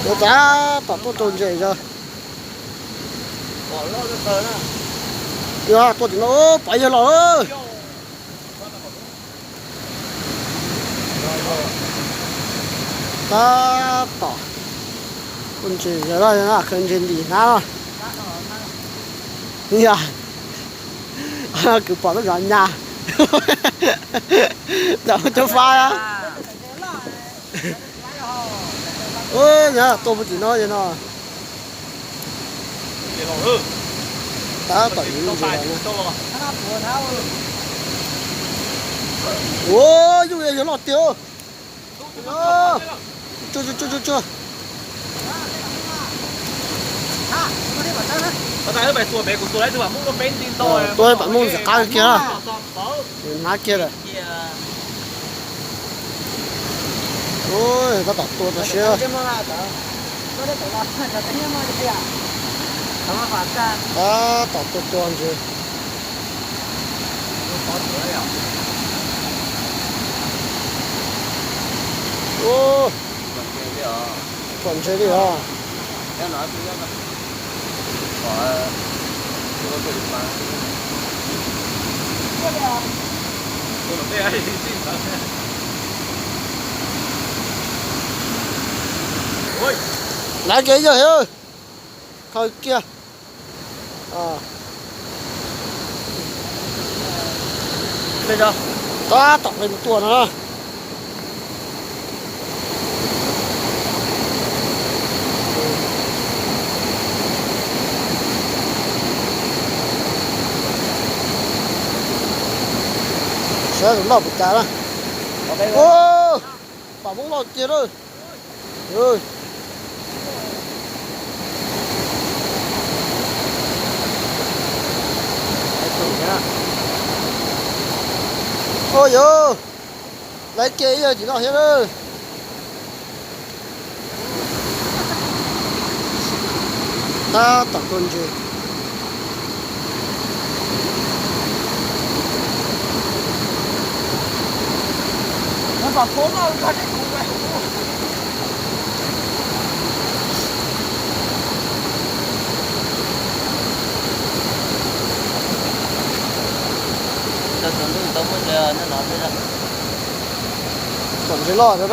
Tab tom tuaj rau ntses yog. Yog tuaj tim no pov yawg los. Tab tom tuaj ntses yog, khaws ntses ntim hnab no. Yog, kwv pom tub zov nyas. Ntawm cov fab. Ua, tua puag tim no no. Tab tom yuav ntses los na. Ua, yuj yog loj tiag. Tsuag tsuag tsuag tsuag. Tua pam mooj ntxim qab kiag na. Hnab kiag lawm. Tab tom tua tau siab. Tab tom tua tua ntses. Ua, pom ntses li os. Laiv kiag ib yawg, khaws kiag. Tab tom qe mus tua no na. Saib tus loj puas cas na. Pam mooj loj kiag lawm. Ua yuav laiv kiag ib yawg tim no thiab lawm. Tab tom tua ntses. Pom ntses loj thiab.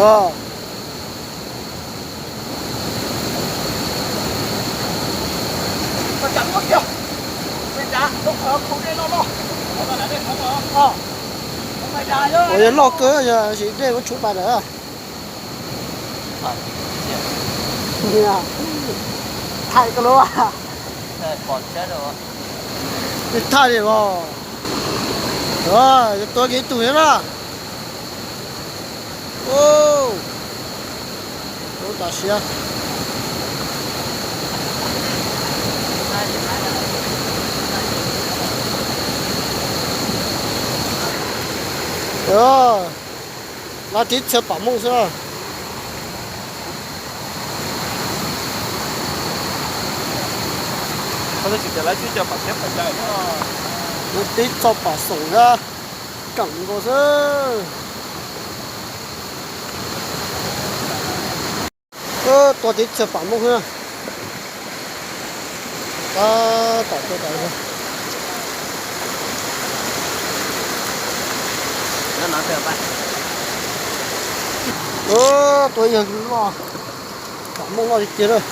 Ua yog loj kawg, yog sim dej muab tshoob pas lawm. Thaij koj lub, thaij li os. Yuav tua kiag ib tug thiab na. Ub, ub, tso siab. Lawv tib txhia pam mooj xwb. Lawv tib txoj pam xoom thiab, keem nkaus xwb. Tua tib txhia pam mooj xwb. Tab tom tua tas. Tua yog loj, pam mooj loj tiag tiag lawm.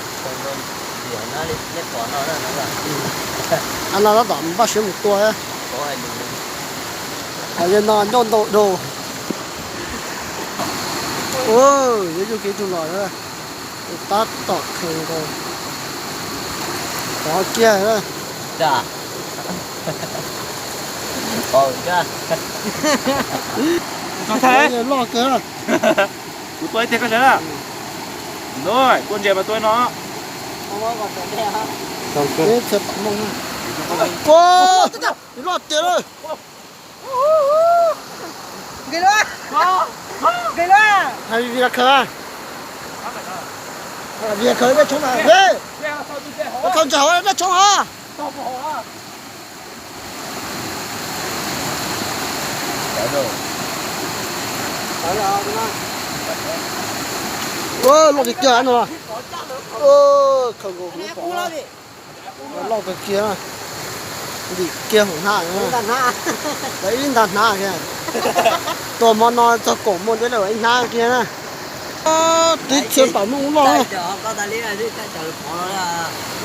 Av no tab tom npaj siab mus tua. Av no nyob ntau dhau. Ua, yuav yug kev tug los na. Tab tom kheev nkaus. Pov kiag. Loj kawg. Kuv tua ib teg koj saib na. No, tua ntses mas tua no. Ua, loj tiag lawm. Hais vim khaws, vim khaws dej tshoob mas, khaws ntses hauv dej tshoob hov. Ua, loj tiag tiag no. Khaws nkaus kuv pom. Loj kawg kiag, ntim kiag hauv hnab, lawv ib nta hnab kiag. Tuaj hmo no txog kaum moos deb lawm ib hnab kiag na. Tib txhia pam mooj loj.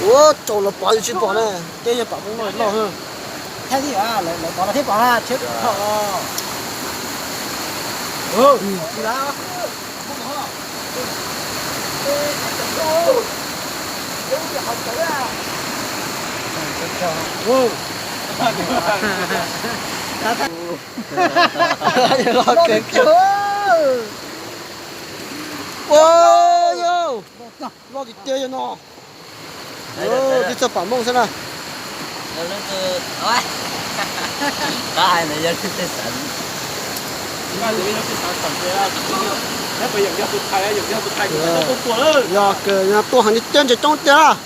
Ua tsaus los pom tsis pom na, teb yog pam mooj loj loj. Loj tiag tiag. Ua, loj tiag tiag no. Tib txhia pam mooj xwb na. Yog kawg, tuaj heev tiag tiag, ntses coob tiag.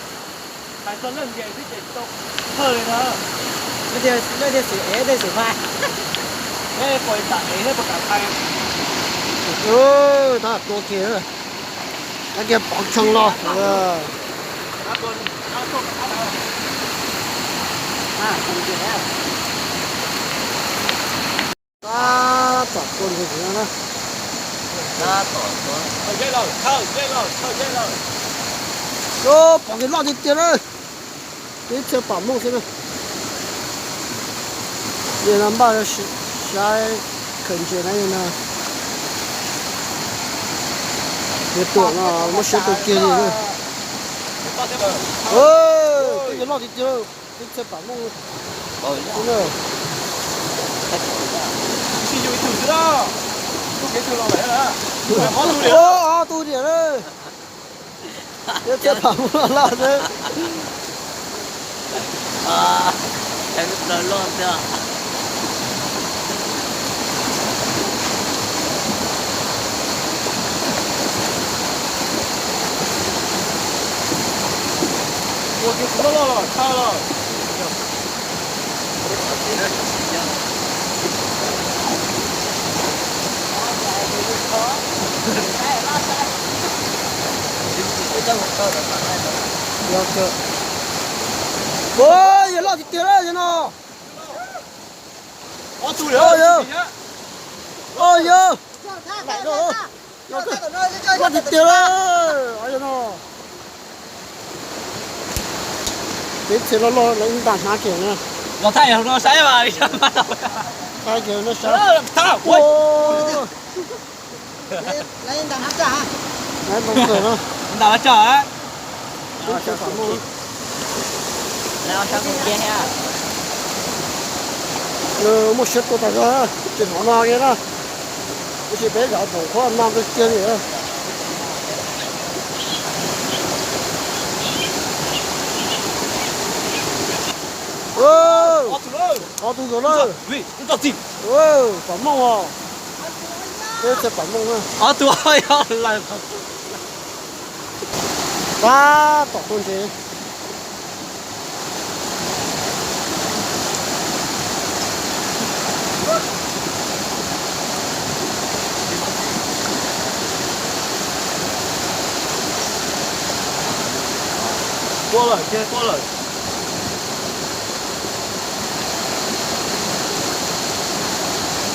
Tab tua kiag, tab kiag pov tshee los. Tab tom tua ntseg na. Pom kiag loj tiag tiag na. Tib txhia pam mooj xwb na. Yog no npaj saib khaws ntses na, yog no. Yog tuam no muab siab tua kiag li. Twb yog loj tiag tiag, tib txhia pam mooj. Ob tug diam na. Tib txhia pam mooj loj loj xwb. Ua, yog loj tiag tiag na no. Yog, yog, loj tiag tiag na. Tib txhia loj loj lawv ib nta hnab kiag na. Los thaij no saib mas. Thaij kiag no saib. Ua, ntau kawg na. Ib txhia pam mooj. Nws muaj siab tua tas zog, tsis hnov no kiag na. Tab sis peb zov thaum qhuav no kawg kiag li. Ob tug zov lawm. Pam mooj os. Peb txhia pam mooj na. Ob tug. Tab tom tua ntses. Tuaj lawm, tuaj lawm.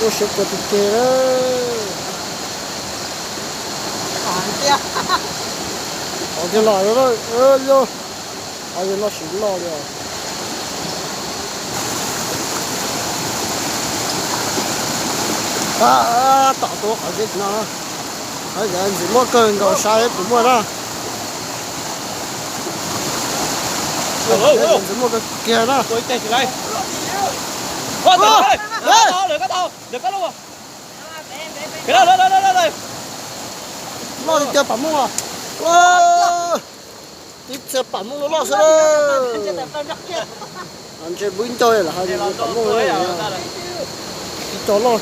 Muaj siab tua tiag tiag. Qhov tiag los, yog, qhov yog loj siv loj li os. Tab tom tua qhov zeb no. Ntxim muaj kawg nkaus, saib puas muaj na. Ntxim muaj kawg kiag na. Loj tiag tiag pam mooj os. Tib txhia pam mooj loj loj xwb. Ntshe npwb ncauj lawm, pam mooj, tib co loj.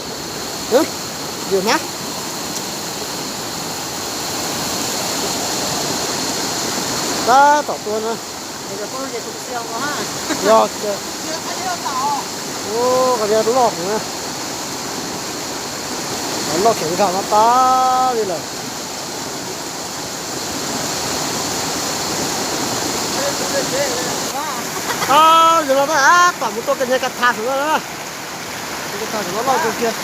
Dim hnab. Tab tom tua na. Yog, qhov tias loj heev na. Loj khev nkag no tas li lawm. Yog no na, tom mus tuaj kiag niag Ka Tha saum no na. Ka Tha saum no loj kawg kiag.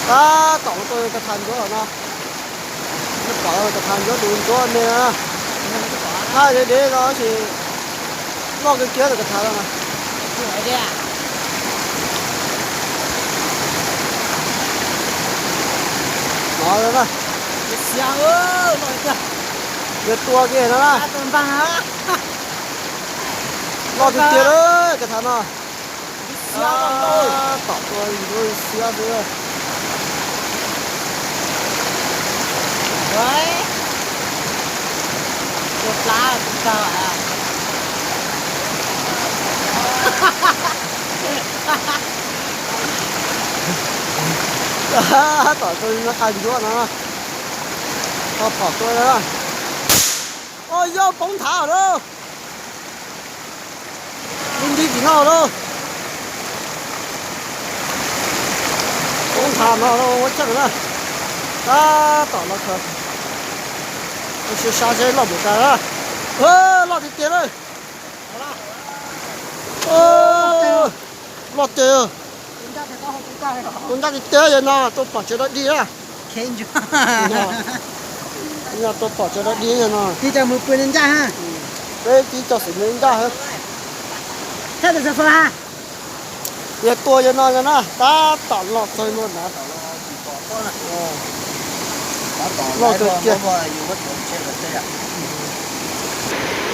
Tab tom mus tuaj Ka Tha ntsuab no. Tom Ka Tha ntsuab tus ntsuab me na. Thaj dev dev no tab sis loj kawg kiag tus Ka Tha no. No na. Yuav tua kiag no na. Loj tiag tiag lawm Ka Tha no. Tom tua xiab xwb. Tom tua nab qa ntsuab no. Tau phom tua na. Oj, yog poob nthav lawm. Nti nti tim no lawm. Poob nthav no ua txaj na. Tab tom los khaws. Ua siab sab seb loj npaum cas na. Loj tiag tiag na. Loj tiag. Tus ncaj tiag tiag yog no, tuaj pom tsev dog dig na. Yog tuaj pom tsev dog dig yog no. Peb tib co xwm me ncaj. Yog tua yog no yog na, tab tom los txog no na. Loj kawg kiag.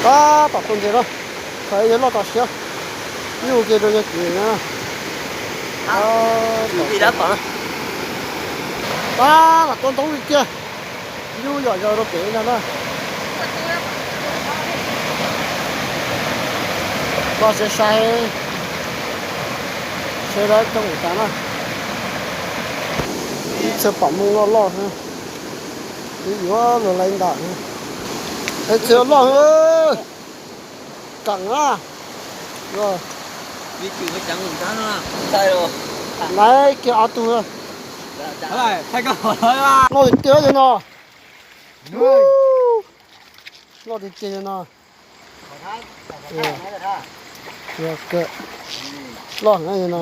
Tab tom tuaj ntses na. Khaws yog loj tau siab. Nyuj kiag rau yog kiv na. Tab tom tuaj ntoob li kiag. Nyuj yom yos rau pem no na. Koj saib saib, saib dab coob ua cas na. Ib txhia pam mooj loj loj, ib yuav luag laiv ntam. Ib txhia loj, kam na. Laiv kiag ob tug. Loj tiag tiag yog no. Loj tiag tiag yog no. Loj heev no.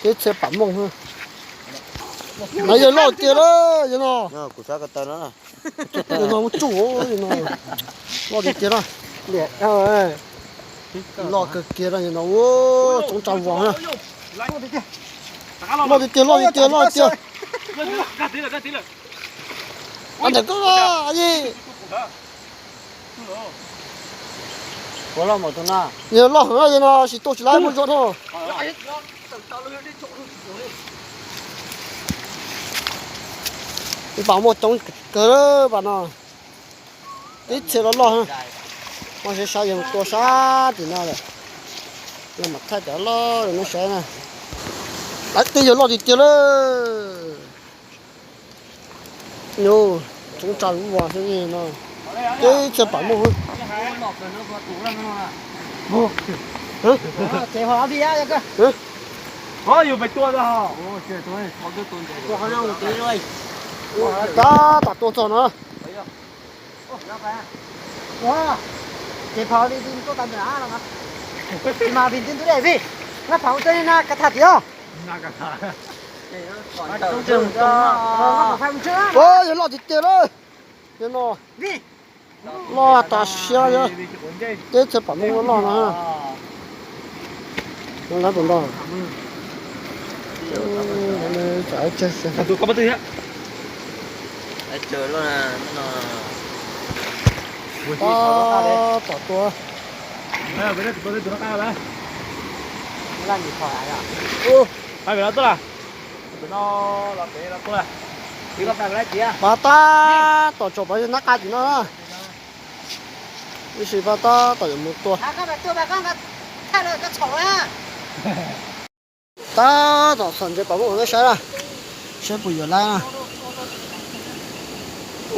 Ib txhia pam mooj. Mas yog loj tiag lawm yog no. Yog no ua tsuj no. Loj tiag tiag na. Loj kawg kiag na yog no. Tsoov tsa vos na. Loj tiag tiag, loj tiag tiag, loj tiag tiag. Ntawm koj yi. Yog loj heev no yog no, tsis tuaj tsis laib muaj zog no. Ib pas muaj coob kawg pas no. Ib txhia loj loj. Muaj saib saib yog mus tua sab tim no lawm. Yog mam thaij cov loj rau nej saib na. Laiv twb yog loj tiag tiag lawm. Yus, tsoov tsa lub vas xwb no. Teb txhia pam muaj. Tab tom tua txog no. Yog loj tiag tiag lawm. Yog no. Loj tas siab, teb txhia pam muaj loj no. Lawv tus ntag. Tom tua. Pas tab tom tsom pas nab qa tim no na. Tab sis pas tab tom yuav mus tua. Tab tom txhom ntses pas muaj ua nej saib na. Saib puas yuav laib na.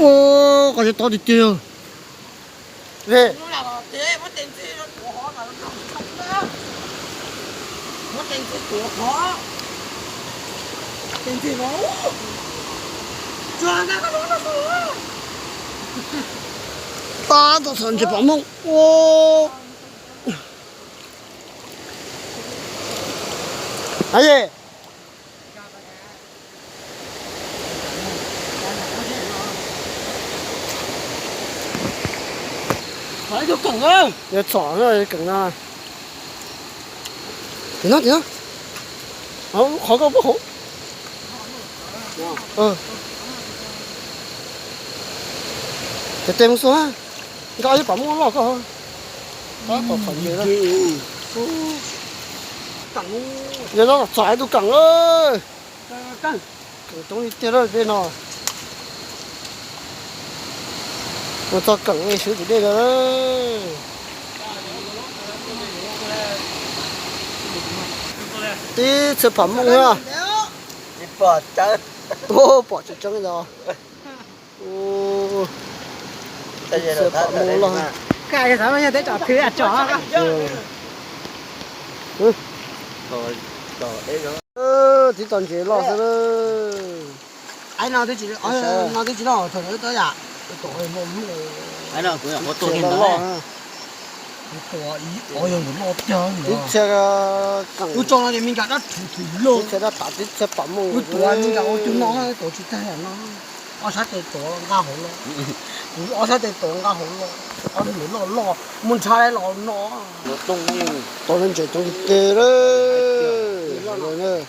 Ua, qhov tsev tob tiag tiag. Ve. Tab tom txhom ntses pom mooj ua. Aye. Yuav txhom no, keem no. Tim no, tim no. Qhov koj pub hauv. Ces tes mus xua, nkag ib pam muaj loj koj. Tab tom txhom ntses. Yog no txhom tus keem. Keem coob li tiag lawm dej no. Mus txog keem swb tim dej lawm. Tib txhia pam mooj na. Pom tseeb tseeb os. Tib txhia pam mooj loj. Tib txhia ntses loj xwb. Tib txhia keem. Tib txhia dab thav, tib txhia pam mooj. Ob sab tes tuav nqa hauv los, ob sab tes tuav nqa hauv los, ob niam loj loj mus ntshav los no. Tau lub ntses coob tiag tiag lawm.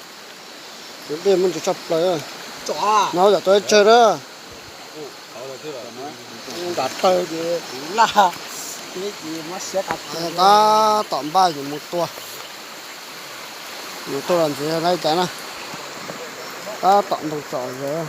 Tus dej muaj ntses tshaj plaws. No yam tau ib tsawg na. Nram taw ces kuv laj, ces tab tom npaj yuav mus tua, yuav tuaj los ntxiv na cas na. Tab tom ntoo tsom zog.